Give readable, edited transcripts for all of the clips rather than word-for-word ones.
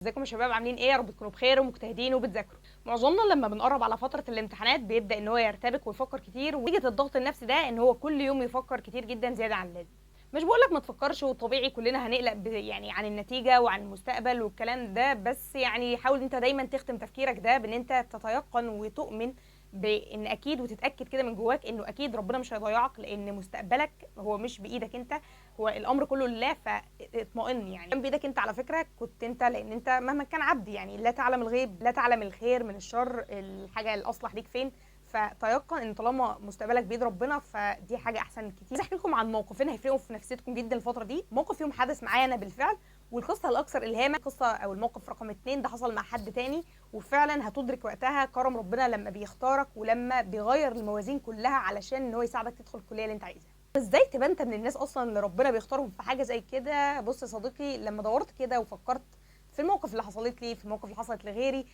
ازيكم يا شباب؟ عاملين ايه؟ يا رب تكونوا بخير ومجتهدين وبتذاكروا. معظمنا لما بنقرب على فترة الامتحانات بيبدا ان هو يرتبك ويفكر كتير، ونتيجة الضغط النفسي ده ان هو كل يوم يفكر كتير جدا زيادة عن اللازم. مش بقولك ما تفكرش، وطبيعي كلنا هنقلق يعني عن النتيجة وعن المستقبل والكلام ده، بس يعني حاول انت دايما تختم تفكيرك ده بان انت تتيقن وتؤمن بان اكيد، وتتاكد كده من جواك انه اكيد ربنا مش هيضيعك، لان مستقبلك هو مش بايدك انت، هو الامر كله لله، فاطمئن. يعني بايدك انت على فكرة كنت انت، لان انت مهما كان عبد يعني لا تعلم الغيب، لا تعلم الخير من الشر، الحاجة الاصلح ليك فين، فتيقن ان طالما مستقبلك بايد ربنا فدي حاجة احسن كتير. عايز احكي لكم عن موقفين هيفرقوا في نفسيتكم جدا الفترة دي، موقف فيهم حدث معايا انا بالفعل، والقصه الاكثر الهاما، القصة او الموقف رقم 2 ده حصل مع حد تاني، وفعلا هتدرك وقتها كرم ربنا لما بيختارك ولما بيغير الموازين كلها علشان ان هو يساعدك تدخل الكلية اللي انت عايزها. ازاي تبقى انت من الناس اصلا اللي ربنا بيختارهم في حاجة زي كده؟ بص يا صديقي، لما دورت كده وفكرت في الموقف اللي حصلت لي، في الموقف اللي حصلت لغيري،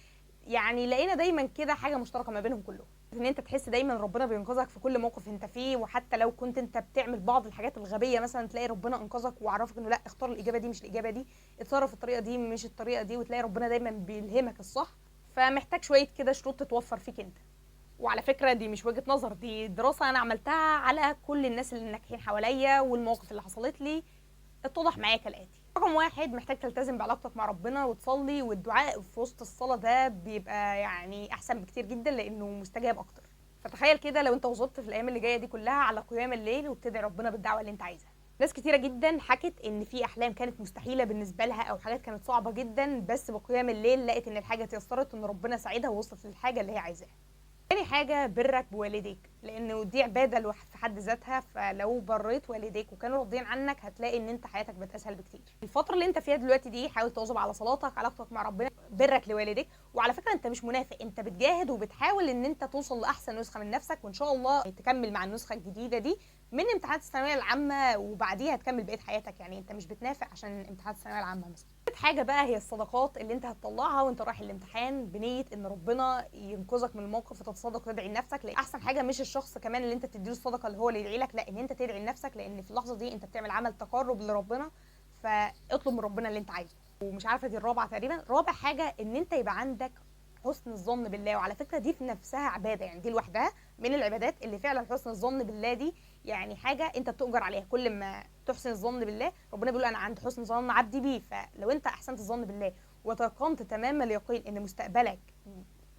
يعني لقينا دايما كده حاجة مشتركة ما بينهم كلهم، ان انت تحس دايما ربنا بينقذك في كل موقف انت فيه، وحتى لو كنت انت بتعمل بعض الحاجات الغبية مثلا تلاقي ربنا انقذك وعرفك انه لا، اختار الاجابة دي مش الاجابة دي، اتصرف الطريقة دي مش الطريقة دي، وتلاقي ربنا دايما بيلهمك الصح. فمحتاج شوية كده شروط تتوفر فيك انت. وعلى فكرة دي مش وجهه نظر، دي دراسة انا عملتها على كل الناس اللي ناجحين حواليا والمواقف اللي حصلت لي، اتضح معايا كالاتي. رقم 1، محتاج تلتزم بعلاقتك مع ربنا وتصلي، والدعاء في وسط الصلاة ده بيبقى يعني احسن بكتير جدا لانه مستجاب اكتر. فتخيل كده لو انت وظبطت في الايام اللي جاية دي كلها على قيام الليل وبتدعي ربنا بالدعوة اللي انت عايزها. ناس كتيرة جدا حكت ان في احلام كانت مستحيلة بالنسبة لها او حاجات كانت صعبة جدا، بس بقيام الليل لقت ان الحاجة اتيسرت وان ربنا ساعدها ووصلت للحاجة اللي هي عايزاها. تاني حاجة، برك بوالديك، لانه دي عباده لوحدها في حد ذاتها، فلو بريت والديك وكانوا راضيين عنك هتلاقي ان انت حياتك بقت اسهل بكتير. الفترة اللي انت فيها دلوقتي دي حاول تواظب على صلاتك، علاقتك مع ربنا، برك لوالديك. وعلى فكرة انت مش منافق، انت بتجاهد وبتحاول ان انت توصل لاحسن نسخه من نفسك، وان شاء الله تكمل مع النسخة الجديدة دي من امتحانات الثانوية العامة وبعديها تكمل بقية حياتك. يعني انت مش بتنافق عشان امتحانات الثانوية العامة مثلا. حاجة بقى هي الصدقات اللي انت هتطلعها وانت رايح الامتحان بنيه ان ربنا ينقذك من الموقف وتتصدق وتدعي لنفسك. لان احسن حاجة مش الشخص كمان اللي انت بتديله الصدقة اللي هو اللي يدعي لك، لا، ان انت تدعي لنفسك، لان في اللحظة دي انت بتعمل عمل تقرب لربنا، فاطلب من ربنا اللي انت عايزه. ومش عارفه دي الرابعة تقريبا. رابع حاجة، ان انت يبقى عندك حسن الظن بالله. وعلى فكرة دي في نفسها عباده، يعني دي لوحدها من العبادات اللي فعلا حسن الظن بالله دي يعني حاجة انت بتؤجر عليها. كل ما تحسن الظن بالله ربنا بيقول انا عند حسن ظن عبدي بيه. فلو انت احسنت الظن بالله وتيقنت تمام اليقين ان مستقبلك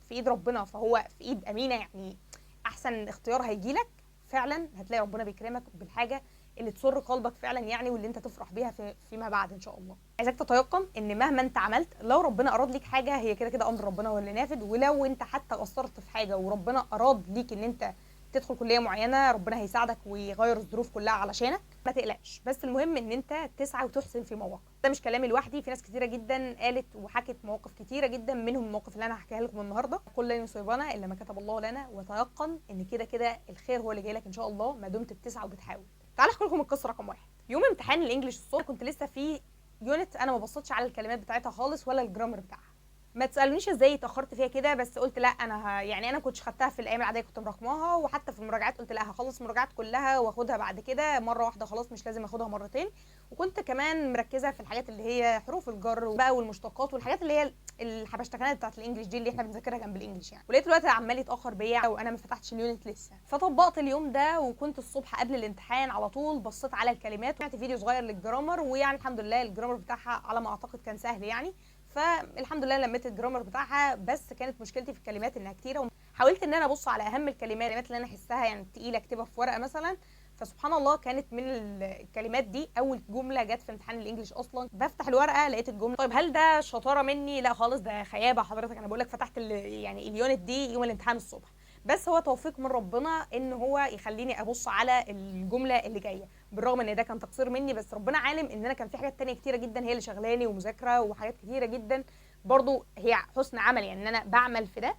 في ايد ربنا، فهو في ايد امينه، يعني احسن اختيار هيجيلك فعلا، هتلاقي ربنا بيكرمك بالحاجة اللي تسر قلبك فعلا يعني، واللي انت تفرح بيها فيما بعد ان شاء الله. عايزاك تتيقن ان مهما انت عملت لو ربنا اراد ليك حاجة هي كده كده امر ربنا هو اللي نافذ، ولو انت حتى قصرت في حاجة وربنا اراد ليك ان انت تدخل كليه معينة ربنا هيساعدك ويغير الظروف كلها علشانك، ما تقلقش. بس المهم ان انت تسعى وتحسن في مواقف. ده مش كلامي لوحدي، في ناس كتيرة جدا قالت وحكت مواقف كتيرة جدا، منهم الموقف اللي انا هحكيها لكم النهارده. قل لن يصيبنا الا ما كتب الله لنا، وتيقن ان كده كده الخير هو اللي جاي لك ان شاء الله ما دمت بتسعى وبتحاول. تعالى احكي لكم القصة رقم 1. يوم امتحان ال English الصبح كنت لسه في unit انا ما بصيتش على الكلمات بتاعتها خالص ولا ال grammar بتاعها. ما تسالونيش ازاي اتاخرت فيها كده، بس قلت لا انا يعني انا كنتش خدتها في الايام العادية، كنت مراكماها، وحتى في المراجعات قلت لا هخلص المراجعات كلها واخدها بعد كده مرة واحدة، خلاص مش لازم اخدها مرتين. وكنت كمان مركزه في الحاجات اللي هي حروف الجر بقى والمشتقات والحاجات اللي هي الحبشتكنات بتاعت ال English دي اللي احنا بنذاكرها جنب ال English يعني. ولقيت الوقت عمال يتاخر بيا وانا ما فتحتش ال unit لسه، فطبقت اليوم ده. وكنت الصبح قبل الامتحان على طول بصيت على الكلمات وسمعت فيديو صغير لل grammar، ويعني الحمد لله ال grammar بتاعها على ما اعتقد كان سهل يعني، فالحمد لله لميت ال grammar بتاعها. بس كانت مشكلتي في الكلمات انها كتيرة، وحاولت ان انا ابص على اهم الكلمات اللي انا احسها يعني تقيلة اكتبها في ورقة مثلا. فسبحان الله كانت من الكلمات دي اول جملة جت في امتحان ال English اصلا. بفتح الورقة لقيت الجملة. طيب هل ده شطارة مني؟ لا خالص، ده خيابه حضرتك. انا بقول لك فتحت يعني ال unit دي يوم الامتحان الصبح، بس هو توفيق من ربنا ان هو يخليني ابص على الجملة اللي جاية، بالرغم ان ده كان تقصير مني، بس ربنا عالم ان انا كان في حاجات تانية كتيرة جدا هي اللي شغلاني، ومذاكره وحاجات كتيرة جدا برضو هي حسن عمل، يعني ان انا بعمل في ده.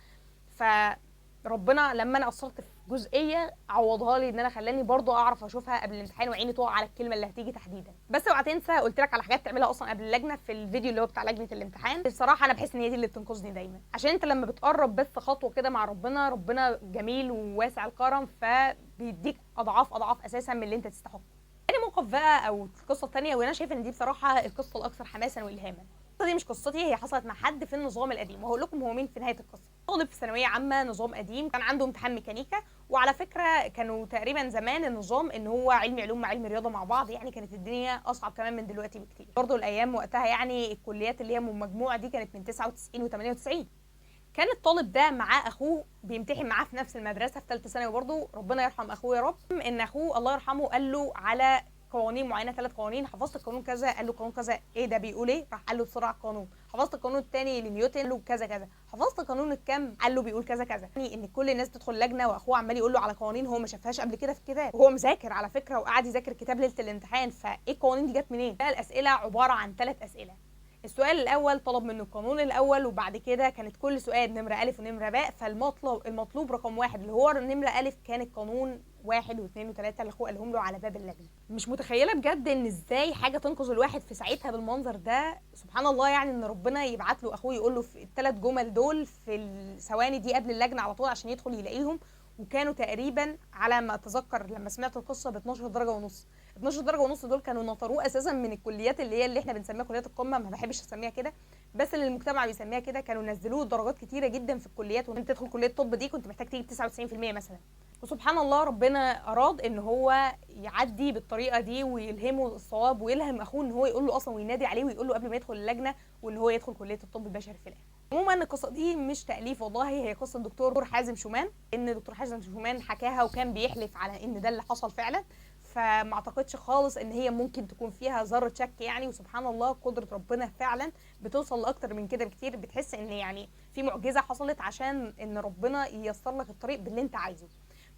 فربنا لما انا قصرت في جزئية عوضها لي، ان انا خلاني برضو اعرف اشوفها قبل الامتحان وعيني تقع على الكلمة اللي هتيجي تحديدا. بس اوعى تنسى قلت لك على حاجات تعملها اصلا قبل اللجنة في الفيديو اللي هو بتاع لجنة الامتحان. بصراحة انا بحس ان هي دي اللي بتنقذني دايما، عشان انت لما بتقرب بس خطوة كده مع ربنا، ربنا جميل وواسع الكرم، فبيديك اضعاف اضعاف اساسا من اللي انت تستحقه. تاني موقف بقى او القصة الثانية، وانا شايفه ان دي بصراحة القصة الاكثر حماسا والهاما. دي مش قصتي، هي حصلت مع حد في النظام القديم، وهقول لكم هو مين في نهاية القصة. طالب في ثانوية عامة نظام قديم، كان عنده امتحان ميكانيكا، وعلى فكرة كانوا تقريبا زمان النظام ان هو علمي علوم مع علمي رياضة مع بعض، يعني كانت الدنيا اصعب كمان من دلوقتي بكتير. برضه الايام وقتها يعني الكليات اللي هي من مجموعة دي كانت من 99 و98. كان الطالب ده معاه اخوه بيمتحن معاه في نفس المدرسة في ثالثة ثانوي برضه، ربنا يرحم اخوه يا رب. ان اخوه الله يرحمه قال له على قوانين معينة، 3 قوانين، حفظت القانون كذا، قال له قانون كذا ايه ده بيقول ايه، راح قال له بسرعة القانون، حفظت القانون الثاني لنيوتن، قال له كذا كذا، حفظت قانون الكم، قال له بيقول كذا كذا. يعني ان كل الناس تدخل لجنة واخوه عمال يقول له على قوانين هو ما شافهاش قبل كده في الكتاب، وهو مذاكر على فكرة وقعد يذاكر الكتاب ليلة الامتحان، فايه القوانين دي جت منين؟ الاسئلة عبارة عن 3 اسئلة. السؤال الاول طلب منه القانون الاول، وبعد كده كانت كل سؤال نمره الف ونمره باء، فالمطلوب المطلوب رقم 1 اللي هو نمره الف كان القانون 1 و2 و3 اللي اخوه قالهم له على باب اللجنة. مش متخيله بجد ان ازاي حاجة تنقذ الواحد في ساعتها بالمنظر ده، سبحان الله. يعني ان ربنا يبعت له اخوه يقول له في ال3 جمل دول في الثواني دي قبل اللجنة على طول عشان يدخل يلاقيهم. وكانوا تقريبا على ما اتذكر لما سمعت القصة ب 12 درجه ونص. 12 درجه ونص دول كانوا نطروه اساسا من الكليات اللي هي اللي احنا بنسميها كليات القمه، ما بحبش اسميها كده بس اللي المجتمع بيسميها كده، كانوا نزلوه درجات كتيرة جدا في الكليات، وانت تدخل كليه الطب دي كنت محتاج تجيب 99% مثلا. وسبحان الله ربنا اراد ان هو يعدي بالطريقة دي ويلهمه الصواب، ويلهم اخوه ان هو يقول له اصلا وينادي عليه ويقول له قبل ما يدخل اللجنة، وان هو يدخل كليه الطب البشري في الاخر. عموما القصة دي مش تاليف والله، هي قصة الدكتور حازم شومان، ان دكتور حازم شومان حكاها وكان بيحلف على ان ده اللي حصل فعلا، فما اعتقدش خالص ان هي ممكن تكون فيها ذره شك يعني. وسبحان الله قدره ربنا فعلا بتوصل لاكتر من كده بكتير، بتحس ان يعني في معجزه حصلت عشان ان ربنا ييسر لك الطريق باللي انت عايزه.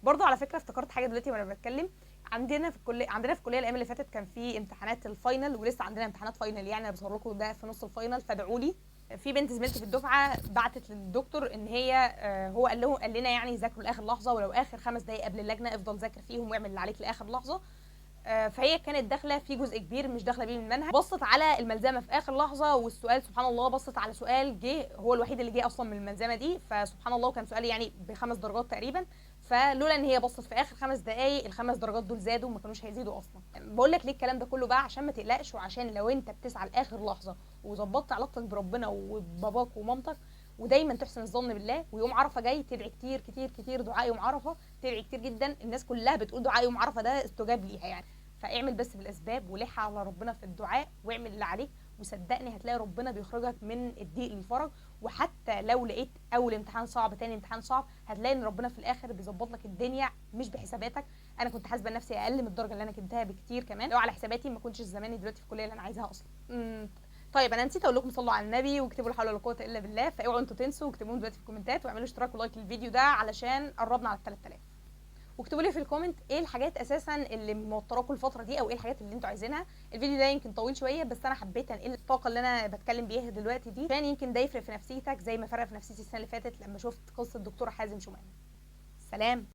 برضو على فكرة افتكرت حاجة دلوقتي وانا بتكلم، عندنا في الكلية الايام اللي فاتت كان في امتحانات ال final، ولسه عندنا امتحانات final، يعني انا بصور لكم ده في نص ال final، فادعوا لي. في بنت زميلتي في الدفعة بعتت للدكتور ان هي هو قال لنا يعني ذاكروا لاخر لحظة، ولو اخر 5 دقائق قبل اللجنة افضل ذاكر فيهم واعمل اللي عليك لاخر لحظة. فهي كانت داخله في جزء كبير مش داخله بيه من المنهج، بصت على الملزمه في اخر لحظة، والسؤال سبحان الله بصت على سؤال جه هو الوحيد اللي جه اصلا من الملزمه دي، فسبحان الله كان سؤال يعني ب5 درجات تقريبا، فلولا ان هي بصت في اخر 5 دقائق ال5 درجات دول زادوا وما كانوش هيزيدوا اصلا. بقول لك ليه الكلام ده كله بقى؟ عشان ما تقلقش، وعشان لو انت بتسعى لاخر لحظة وظبطت علاقتك بربنا وباباك ومامتك، ودايما تحسن الظن بالله، ويوم عرفه جاي تدعي كتير كتير كتير، دعاء يوم عرفه تدعي كتير جدا، الناس كلها بتقول دعاء يوم عرفه ده استجاب ليها يعني. فاعمل بس بالاسباب ولح على ربنا في الدعاء واعمل اللي عليك، وصدقني هتلاقي ربنا بيخرجك من الضيق للفرج. وحتى لو لقيت اول امتحان صعب تاني امتحان صعب، هتلاقي ان ربنا في الاخر بيظبط لك الدنيا مش بحساباتك. انا كنت حاسبه نفسي اقل من الدرجة اللي انا جبتها بكتير، كمان لو على حساباتي ما كنتش زماني دلوقتي في الكلية اللي انا عايزاها اصلا. طيب انا نسيت اقول لكم صلوا على النبي واكتبوا لا حول ولا قوة الا بالله، فاوعوا انتوا تنسوا واكتبوهم دلوقتي في الكومنتات، واعملوا اشتراك و like للفيديو ده علشان قربنا على 3000. واكتبوا لي في ال comment ايه الحاجات اساسا اللي موتراكم الفترة دي، او ايه الحاجات اللي انتوا عايزينها. الفيديو ده يمكن طويل شوية، بس انا حبيت انقل الطاقة اللي انا بتكلم بيها دلوقتي دي، عشان يمكن ده يفرق في نفسيتك زي ما فرق في نفسيتي السنة اللي فاتت لما شفت قصة الدكتور حازم شومان. سلام.